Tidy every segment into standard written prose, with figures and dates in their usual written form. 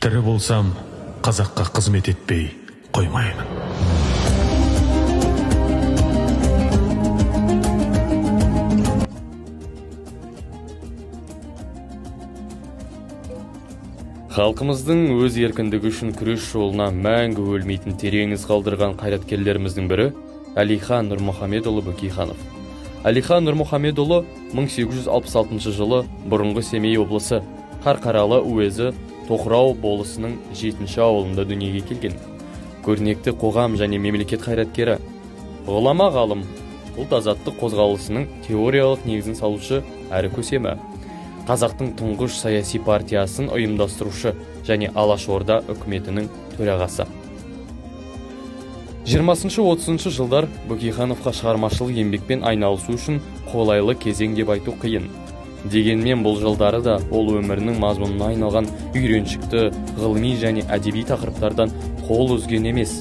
Тірі болсам, қазаққа қызмет етпей қоймаймын. Халқымыздың өз еркіндігі үшін күрес жолына мәңгі өлмейтін терең із қалдырған қайраткерлеріміздің бірі Әлихан Нұрмұхамедұлы Бөкейханов. Әлихан Нұрмұхамедұлы 1866 жылы бұрынғы Семей облысы Қарқаралы уезі Тоқырау болысының 7 ауылында дүниеге келген. Көрнекті қоғам және мемлекет қайраткері, ғұлама ғалым, ұлт азаттық қозғалысының теориялық негізін салушы әрі көсемі, қазақтың тұңғыш саяси партиясын ұйымдастырушы және Алашорда үкіметінің төрағасы. 20-30 жылдар Бөкейхановқа шығармашылық еңбекпен айналысу үшін қолайлы кезең деп айту қиын. Дегенмен бұл жылдары да ол өмірінің мазмұнына айналған үйреншікті ғылыми және әдеби тақырыптардан қол үзген емес.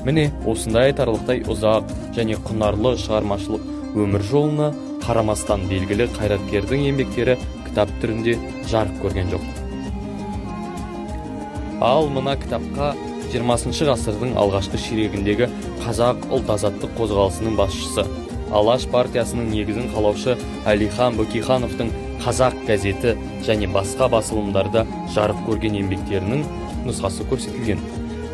Міне, осындай айтарлықтай ұзақ және құнарлы шығармашылық өмір жолына қарамастан белгілі қайраткердің еңбектері кітап түрінде жарық көрген жоқ. Ал мына кітапқа 20 ғасырдың алғашқы ширегіндегі қазақ ұлт азаттық қозғалысының басшысы, Алаш партиясының негізін қалаушы Әлихан Бөкейхановтың «Қазақ» газеті және басқа басылымдарда жарық көрген еңбектерінің нұсқасы көрсетілген.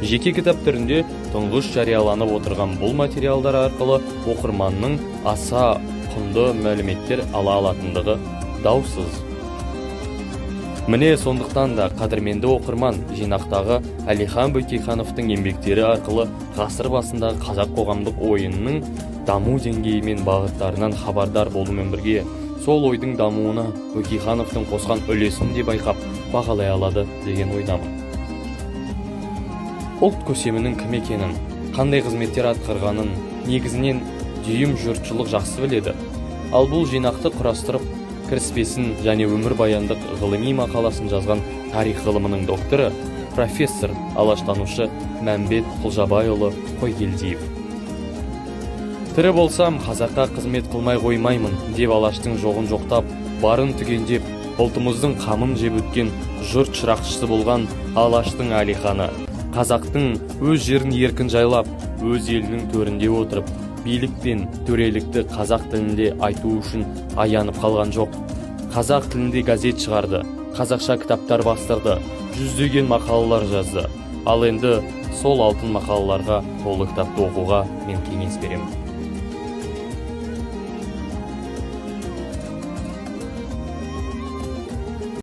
Жеке кітап түрінде тұңғыш жарияланып отырған бұл материалдар арқылы оқырманның аса құнды мәліметтер ала алатындығы даусыз. Міне, сондықтан да қадірменді оқырман жинақтағы Әлихан Бөкейхановтың еңбектері арқылы ғасыр басындағы қазақ қоғамдық ойының даму деңгейі мен бағыттарынан хабардар болумен бірге, сол ойдың дамуына Бөкейхановтың қосқан үлесін де байқап, бағалай алады деген ойдамын. Ұлт көсемінің кім екенін, қандай қызметтер атқарғанын негізінен дүйім жұртшылық жақсы біледі. Ал бұл жинақты құрастырып, кіріспесін және өмірбаяндық ғылыми мақаласын жазған тарих ғылымының докторы, профессор, алаштанушы Мәмбет Құлжабайұлы Қойгелдиев. Тірі болсам, қазаққа қызмет қылмай қоймаймын деп Алаштың жоғын жоқтап, барын түгендеп, ұлтымыздың қамын жеп өткен жұрт шырақшысы болған Алаштың Әлиханы қазақтың өз жерін еркін жайлап, өз елінің төрінде отырып, билік пен төрелікті қазақ тілінде айту үшін аянып қалған жоқ. Қазақ тілінде газет шығарды, қазақша кітаптар бастырды, жүздеген мақалалар жазды. Ал енді сол алтын мақалаларға толы кітапты оқуға мен кеңес беремін.